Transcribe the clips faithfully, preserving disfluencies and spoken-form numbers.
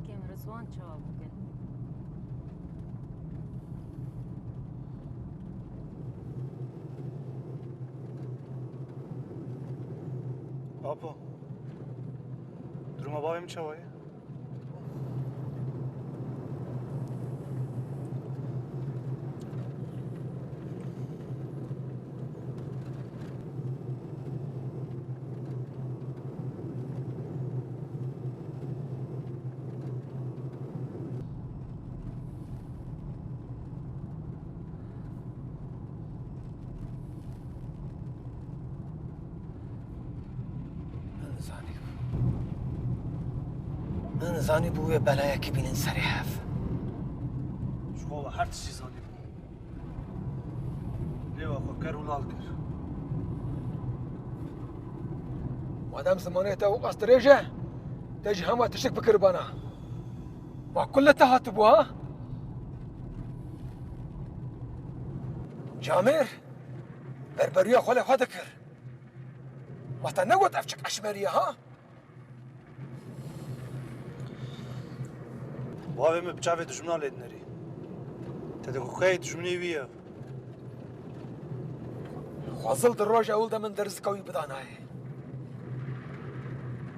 Kêm Rizwan çawa bikin? Apo, duruma bavê min çawa ye? Min zanîbû. Min zanîbû wê belayekî bînin serê hev. Ji xwe her tiştî zanîbû. Lêwa xwe ker û lal kir. Madem zimanê te wiqas dirêj e, te jî hema tiştek bikiribana. Ma kul li te hatibû, ha? Camêr, berberûya xwe lê xwe dikir. Ma te negot ev çik eşmerî ye, ha? Bavê min bi çavê dijmina lê dinerî. Te digot keyê dijminê wî ye? Xwezil di roja ewil de min derzika wî bida nayê.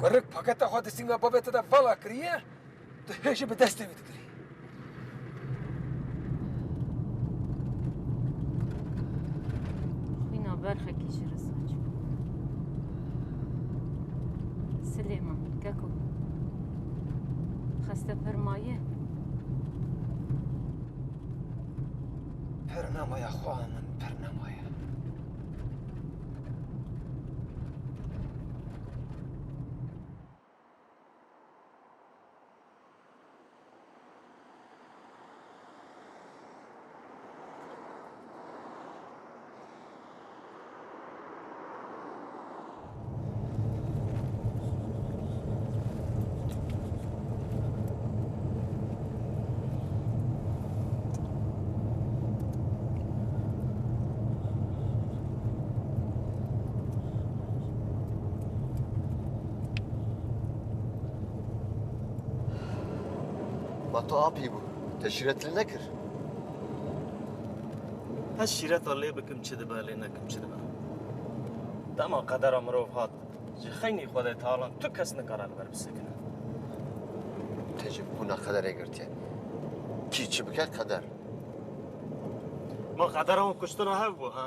Kurik paketa xwe di sînga bavê te de vala kiriye, tu hê jî bi destê wî digirî. Xwîna berxekî ji Rizwan çû. Silêman, keko. Xeste pir maye? Pir nemaye xwa min, pir nemaye. Ma tu apî bû. Te şîret li nekir? Ez şîreta lê bikim çi dibe, lê nekim çi dibe. Dema qedera mirov hat, ji xeynî Xwedê teala tu kes nikare li ber bisekine. Te jî bi kuna qederê girtiye. Kî çi bike qeder. Ma qedera wan kuştina hev bû, ha?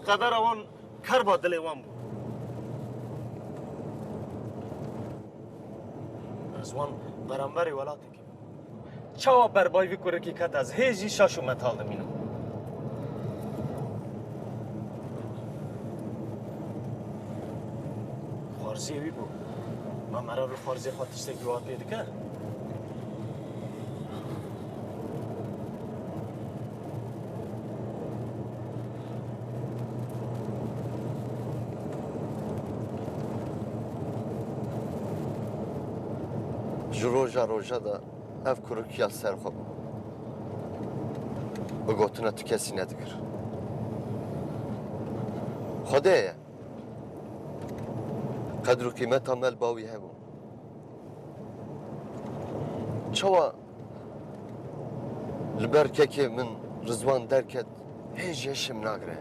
Qedera wan kerba dilê wan bû. Rizwan beramberî welatekî bû. Çawa berbayî vî kurikî ket, ez hê jî şaş û metal dimînim. Xwarziyê wî bû. Ma mera li xwarziyê xwe tiştekî wiha pê dike? Ji roja roja de ev kurik ya ser xwe bû. Bi gotina tu kesî nedikir. Xwedê ye. Qedr û qîmeta me li ba wî hebû. Çawa li ber kekê min Rizwan derket, hê jî hişê min nagire.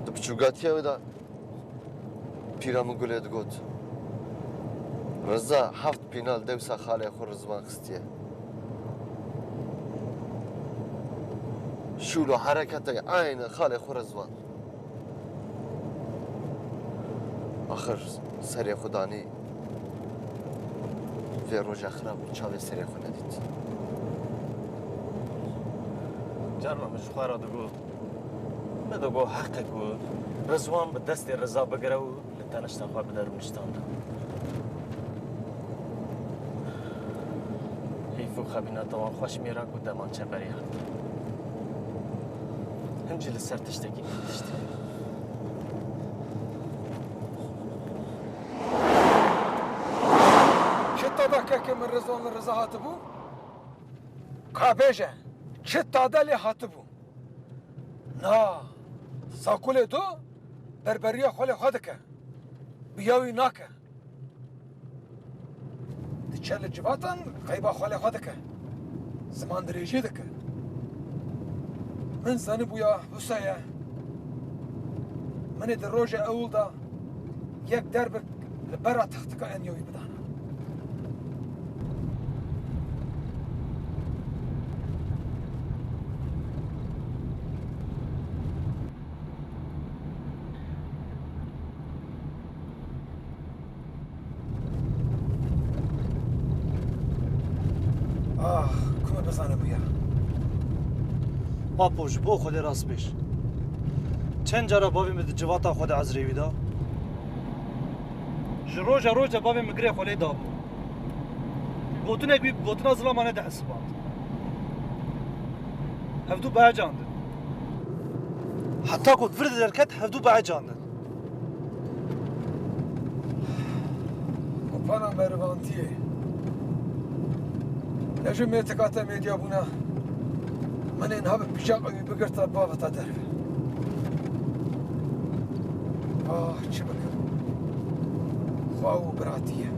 Di piçûkatiya wê de pîra min Gulê digot, Riza heft pîna li dewsa xalê xwe Rizwan xistiye. Şûl û hereketê eynî xalê xwe Rizwan. Axir serê xwe danî vê roja xirab û çavê serê xwe nedît. Carna min ji xwe re digot, min digot heq e ku Rizwan bi destê Riza bigire û li tenişta xwe bide rûniştandin. Hîf û xebîneta wan xweş mêra ku demançe berê hat. Him jî li ser tiştekî tiştî. Yekê min Rizwan li Riza hatibû, ka bêje, çi tade lê hatibû. Na, Sakulê du berberiya xwelê xwe dike. Bi ya wî nake. Diçe li civatan xeyba xwelê xwe dike. Ziman dirêjî dike. Min zanîbûya wisa ye. Min ê di roja ewil de yek derbik li bera textika Enyawî bidana. Ah, ku me bizane bûya. Apo, ji bo Xwedê rast bêj. Çend cara bavê min di civata xwe de ezrê wî da? Ji roja roj de bavê min girê xwe lê dabû. Gotinek wî bi gotina zilama nedihesiband. Hevdu behecandin. Heta ku vir derket, hevdu behecandin. Kopana merivantiyê. Ne ji mêtika te mêdiya bûne. Min ê niha bi pîşaqa wî bigirta baveta derve. Ah, çi bikim? Xwe û biratî ye.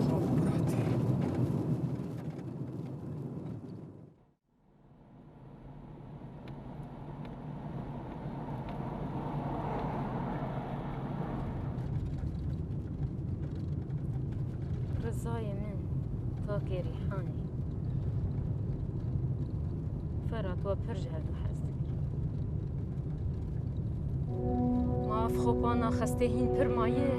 Xwe û biratî. Rizayê min, takê Rîhanê. Ferat we pir ji hevdu hez dike. Ma ev xopana xestê hîn pir maye.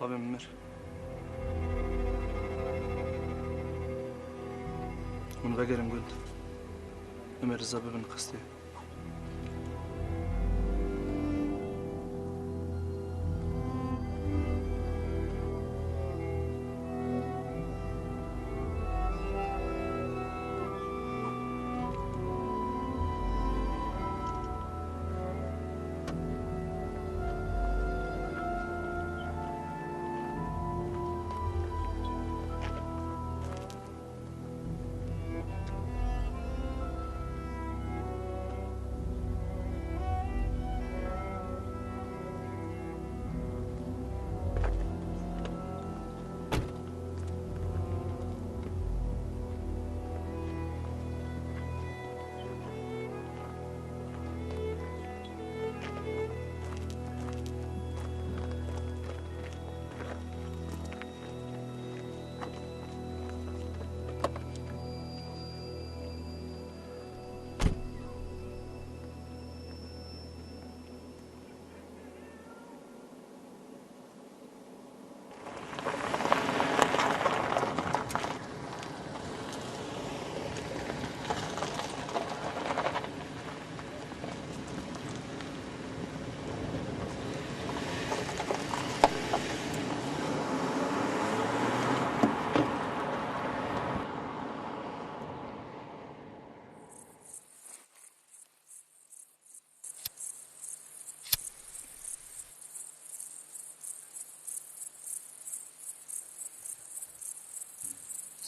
Bavê min mir. Hûn vegerin gund. Em ê riza bibin qistê.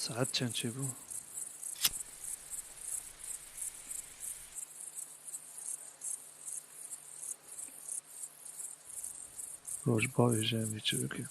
Saet çend çêbû? Roj bavêje, em ê çi bikin?